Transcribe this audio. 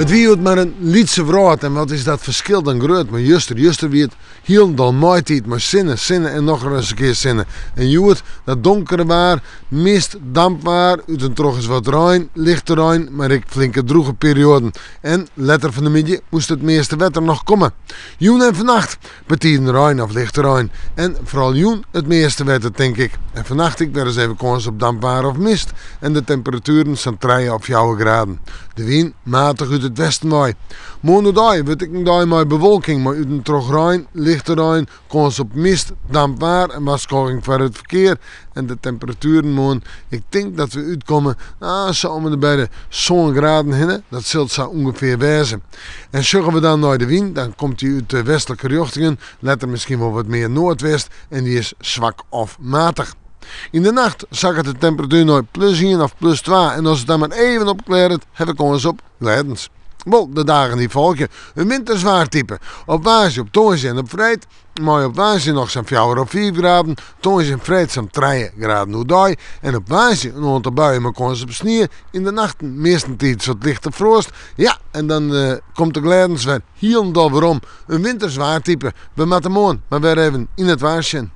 It wie hjoed mar in lytse wrâld en wat is dat ferskil dan grut mei juster. Juster wie it hielendal maitiid mei sinne, sinne en noch ris in kear sinne. En hjoed dat donkere waar, mist, dampwaar, út en troch ris wat rein, lichte rein, mar ek flinke drûge perioaden. En letter fan de middei moast it measte wetter noch komme. Jûn en fannacht betiden rein of lichte rein. En foaral jûn it measte wetter tink ik. En fannacht ek wer ris even kâns op dampwaar of mist. En de temperatueren sa'n trije of fjouwer graden. De wyn matich út it westen wei. Moarn oerdei wurdt ek in dei mei bewolking, mei út en troch rein, lichte rein, kâns op mist, dampwaar en warskôging foar it ferkear. En de temperatueren moarn, ik tink dat we útkomme, ah, sa om en by de sân graden hinne. Dat sil it sa ûngefear wêze. En sjogge we dan nei de wyn, dan komt dy út de westlike rjochtingen, letter miskien wol wat mear noardwest en dy is swak of matich. Yn de nacht sakket de temperatuer nei plus ien of plus twa en as it dan mar even opklearret, ha we kâns op glêdens. Wol, de dagen dy't folgje, in winters waartype. Op woansdei, op tongersdei en op freed, mei op woansdei noch sa'n fjouwer of fiif graden, tongersdei en freed sa'n trije graden oerdei en op woansdei in oantal buien mei kâns op snie, yn de nachten meastentiids wat lichte froast. Ja, en dan komt de glêdens wer hielendal werom. In winters waartype. We moatte moarn mar wer even yn it waar sjen.